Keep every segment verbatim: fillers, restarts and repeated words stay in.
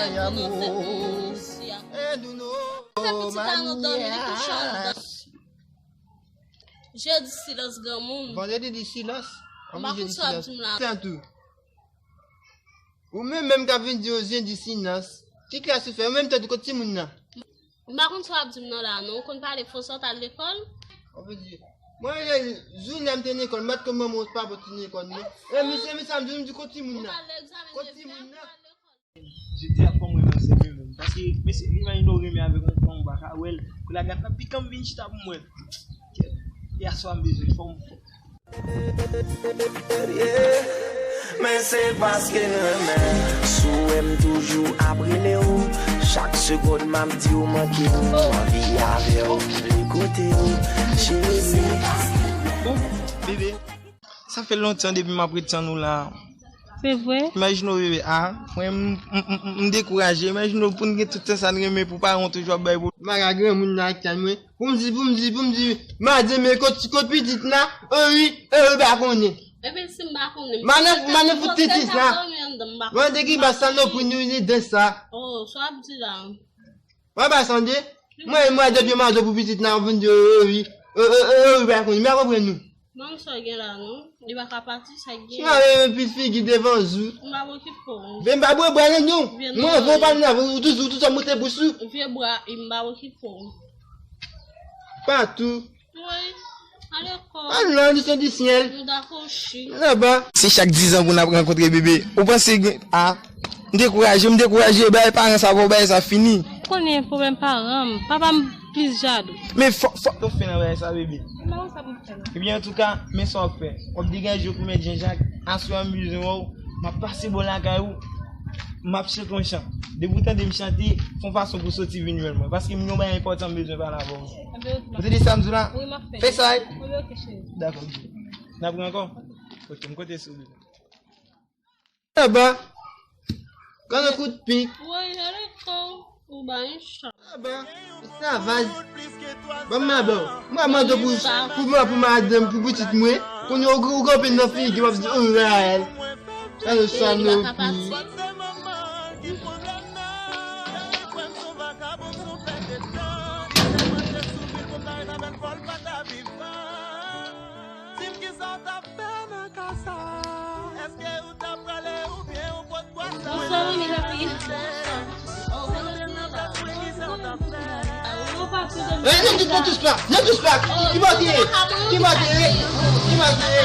Mwen se pou mwen osi a. Fè pitit la nan dòmi, li kouche anndan. Jedi silans granmoun. Vandredi di silans. M pa konn sa w ap di m la. Tantou. Ou menm menm k ap vin di yo zen di silans. Ki klas ou fè? Ou menm tantou kot timoun nan? M pa konn sa w ap di m nan la non. Ou konn pale fò sa w t al lekòl? Mwen, jou la m te lekòl, m pa t konn manman w pa bò ti lekòl non. E misye, misye ap di m di kot timoun nan. Kot timoun nan. Jodi a fò mwen ranse mwen menm. Paske mesye, imajine w renmen avèk yon fanm ou pa ka wè l. Kou la gad nan pikan m vin chita pou mwen. Yaswa m bezwen fò m fò. Men se paske m renmen. Si w wè m toujou ap rele w, chak segonn m ap di w manke m, m anvi avè w, vle kote w, cheri. Bebe, sa fè lontan depi m ap ret tann ou la. Se vre? Imajine w bebe, a, mwen m, m, m, m dekouraje. Imajine w pou n gen tout tan sa n renmen pou paran w toujou ap bay pwoblèm. M pa ka granmoun nan ak tann mwen. Pou m di, pou m di, pou m di, madanm men kot, kot pitit la? O wi, o wi, pa konnen. Epi si m pa konnen. Madan, madan fout tete sa. Mande ki ba salopri nou ni de sa. Oh, sa w ap di la. Mwen pa sande. Mwen, mwen de pye mazo pou pitit la, ou vin di, o wi, o wi, pa konnen. M pa konprann nou. Ban m sa w gen la non. Li pa ka pati, sa k genyen. Si w ap yon pil figi devan zou. M pa bwè kit po w. Vin pa bwè bwè nan nou. Mwen vè w pale nan, ou toujou, ou toujou ap monte bous ou. Vye bwa, m pa bwè kit po w. Patou. Woy, ale kò. Al nan, nou se di syèl. Mouda kwochi. Laba. Se chak dizan pou n ap rankontre bebe. Ou panse gen, a. M dekouraje, m dekouraje, bagay paran sa, bon, bagay sa fini. Ou konnen pwoblèm paran m, papa m plis jalou. Men fò, fò. Ou fè nan bagay sa, bebe. M pa wè sa pou m fè la. Ebyen, antouka, men sa w ap fè. W ap degaje w pou mèt Jan Jak. Aswè a m bezwen wè w. M ap pase bò lakay ou. M ap chante yon chan. Depi w tande m chante, fè yon fason pou w soti vin jwenn mwen. Paske m gen yon bagay enpòtan m bezwen pale avè w. Ou tande sa m di w la? Fè sa, wi. Dakò, bebe. N ap ri ankò? Ok, m konte sou ou, bebe. Aba. Gade kout pik. Woy, ale kò w, ou bay yon chan. Aba. Sa vaz. Ban m mande w. Mwen mande w pou, pou mwen, pou madanm, pou pitit mwen. Kounye a ou, ou kanpe nan figi, w ap di, o, Raël. Gade sa nou pi. Di m kisa w t ap fè nan ka sa? Èske ou t ap prale oubyen ou pot bwè sa? Ou sou li papi. Hey, ne touche, ne touche pas, ne touche pas. Ki bò ki ye? Ki bò ki ye? Ki bò ki ye?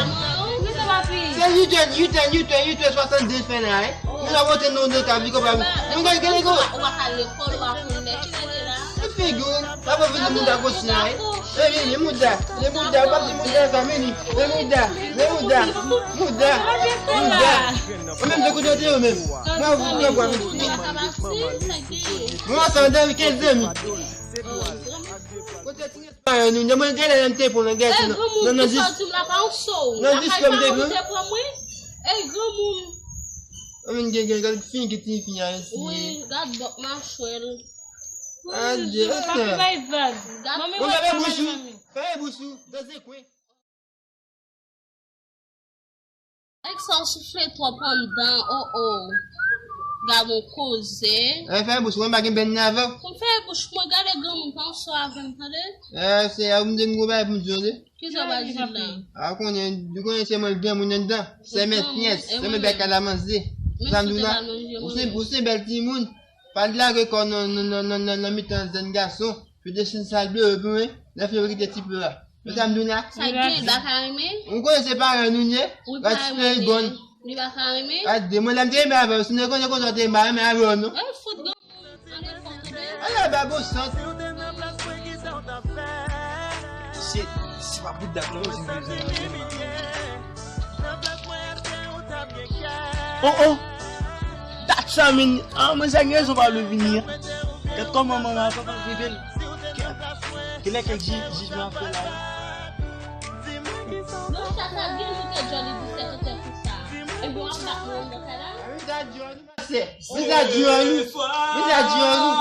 Se U-turn, U-turn, U-turn, U-turn swasanndez fè la, hein. Nou la monte nou nan tabli konpa. Nou gade gade gade. Ou pa ka lekòl, ou pa konn lè ki lè la. Figi w, pa fè vini mouda konsa, hein. Vini, vini, mouda. Vini, mouda, ou pa di mouda sa, vini. Vini, mouda. Vini, mouda. Mouda. Mouda. Ou menm, de kote w te yo menm. Mwen, ou, mwen, mwen, mwen. Mwen, sa, mwen, kenz zanmi. Kote ti paran nou, nan mwen, genlè nan te pran nan gèt nan, nan, nan dis, nan dis kòm te pran. Ey, granmoun. Mwen, gen, gen, gade fin ki ti fi a, esi. Wi, gad bòk machwè l. Adye, papi bay vag. Bon, fèmen bouch ou. Fèmen bouch ou. Danse kwen. Nèg sa w soufle twòp anndan, o o. Gad yon koze. Fèmen bouch ou, mwen pa gen bèn nan avè w. Fèmen bouch mwen, gade granmoun pa ansanm avè m, tande? Se a ou m te gen yon bagay pou m di w, tande? Kisa w pral di la? A, ou konnen, ou konnen se mwen k granmoun anndan. Sèmen pyès, sèmen bèk kalamanze. Sa m di w la, ou se, ou se bèl timoun. Pa lage kò w nan, nan, nan, nan, nan, nan mitan jèn gason. Pou desann sal ble yo pou mwen, lè fè yo kite ti ple a. Men sa m di w la. Sa gen, li pa ka renmen? Ou konnen se paran nou n ye. Wi, paran nou n ye. Li pa ka renmen? Gade, mwen lè m te renmen avè w, si nou konnen konsa w te renmen avè w non. Ay, fout granmoun. Ala ba bon sant. Se, se pa pou dat non, se bezwen nan men. Oh, oh. Dat sa, men. Ah, mwen sa gen rezon pa vle vini an. Gad kòman manman an pa vle vin. Genlè kèk jij, jij la fè la. Non, sa, sa gen jou ke Johnny di sèt an tèt pou sa. Ebyen, w ap bat mwen nan kay la? Mizè di an nou. Mizè di an nou.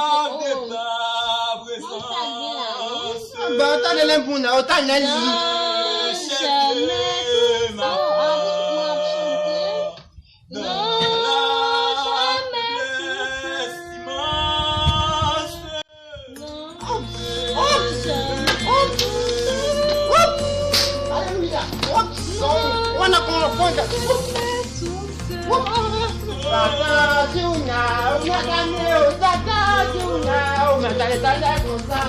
Anba, ou tande lè m pou la, ou tande l di. Non, jamè. Tata Junior, ou mèt ane, ou tata Junior, ou mèt ale talè konsa.